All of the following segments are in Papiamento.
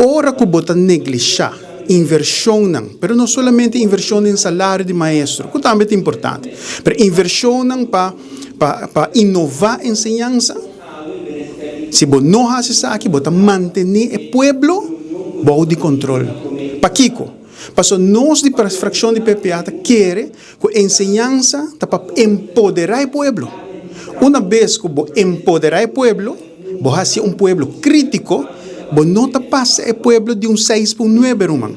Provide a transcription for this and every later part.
Ora ku bo ta neglishá invershonnan, pero no solamente invershon den salario di maestro, ku tambe ta importante, pero invershonnan pa pa pa inová enseñansa, si bo no hasi esaki bo ta mantené e pueblo bou di kontrol. Pakiko? Pasobra nos di frakshon di PPA ta kere ku enseñansa ta pa empoderá e pueblo. Una bes ku bo empoderá e pueblo, bo hasi un pueblo krítiko, bo no ta pasa e pueblo di un seis pa un nuebe, ruman.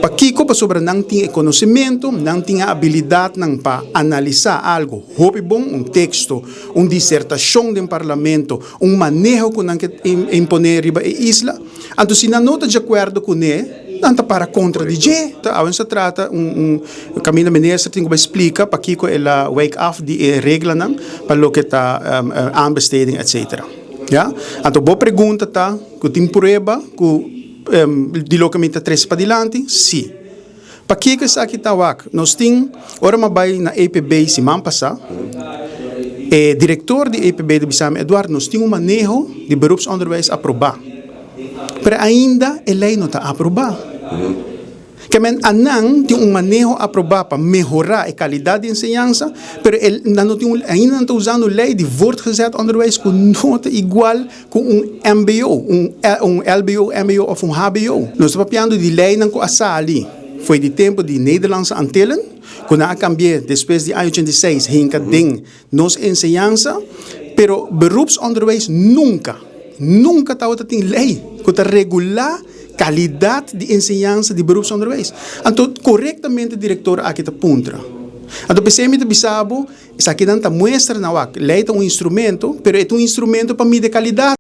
Pakiko? Pasobra nan tin e konosementu, nan tin e abilidatnan pa analisá algu hopi bon, un teksto, un disertashon den parlamento, un maneho ku nan ke imponé riba e isla. Anto si nan no ta djakuerdo kuné, nan ta para kontra di dje. Awe nos ta trata un kaminda minister tin ku bai splika pakiko el a wijk af di e reglanan pa loke ta aanbesteding etcetera. Ya. Anto bo pregunta ta ku tin prueba ku di loke mi ta trese padilanti? Si. Pakiko esaki ta wak? Nos tin, ora mi a bai na EPB siman pasá, e direktor di EPB ta bisa mi, Eduard, nos tin un maneho di beroepsonderwijs aprobá, pero ainda e lei no ta aprobá. Ke men anan tin un maneho aprobá pa mehorá e kalidat di enseñansa, pero e nan no tin un, ainda nan ta usando lei di voortgezet onderwijs ku no ta igual Ku un mbo, un lbo, mbo òf un hbo. Nos ta papiando di leinan ku a sali fo'i di tempu di Nederlandse Antillen, ku nan a kambi'é despues di aña 86 hinka den nos enseñansa, pero beroepsonderwijs nunka, nunka tabata tin lei ku ta regulá kalidat di enseñansa di beroepsonderwijs. Anto korektamente direktor aki ta puntra. Anto p'esei mi ta bisa bo, Esakinan ta muestra na wak. Lei ta un instrumento, pero e ta un instrumento pa midi kalidat.